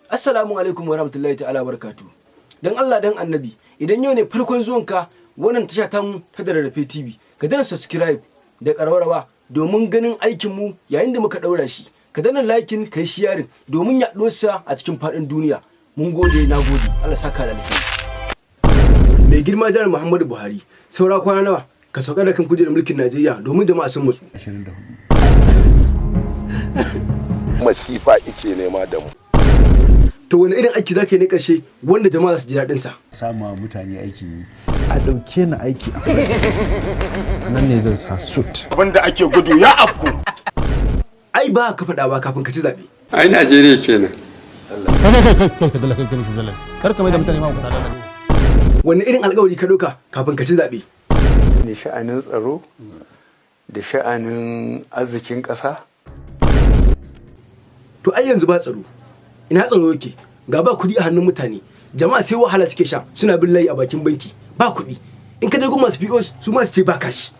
Assalamu alaikum wa rahmatullahi ta'ala barakatu. Dan Allah dan Annabi, idan yau ne farkon zuwanka wannan tasha ta mu ta da Rarrafe TV, ka dana subscribe da ƙararrawa domin ganin aikin mu yayin da muka ɗaura shi. Ka dana liking, kai sharing domin yaɗuwar sa a cikin faɗin duniya. Mun gode, na gode. Allah saka da alheri. Mai girma Janar Muhammadu Buhari, saura kwana nawa ka sauka da kan kujerar mulkin Najeriya domin jama'a sun matsu? 24. Masifa ike nema da mu. To, wani irin aiki za ka yi na ƙarshe wanda jama'a za su ji daɗin sa? Sama mutane aikin yi. A ɗauke ni aiki a nan ne zan sa suit. Abinda ake gudu ya afku. Ai ba ka faɗa ba kafin ka ci zaɓe. Ai Najeriya kenan. Kai kai kai kai, ka dala kai kai dala, kar ka mai da mutane ma ku dala. Wani irin alƙawari ka ɗauka kafin ka ci zaɓe? Ne sha'anin tsaro da sha'anin arzikin ƙasa. To, ai yanzu ba tsaro. Ina tsaro yake? Ga ba kuɗi a hannun mutane, jama'a sai wahala suke sha, suna bin layi a bakin banki, ba kuɗi. In ka je gun masu POS, su ma su ce ba cash.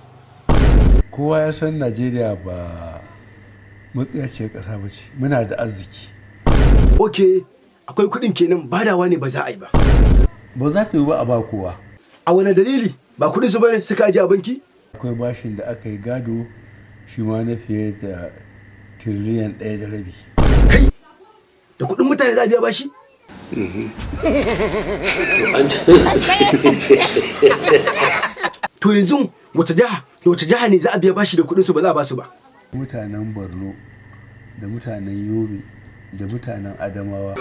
Kowa ya san Najeriya ba matsiyaciyar ƙasa ba ce, muna da arziki. Ok, akwai kuɗin kenan, badawa ne ba za a yi ba? Ba za ta yi ba a ba kowa. A wani dalili? Ba kuɗin su bane suka aje a banki? Akwai bashin da aka yi gado, shi ma na fiye da tiriliyan 1.5. Kai, da kuɗin mutane za a biya bashi? To, yanzu wata jiha da wata jiha ne za a biya bashi da kuɗin su ba za a basu ba? Mutanen Borno da mutanen Yobe da mutanen Adamawa.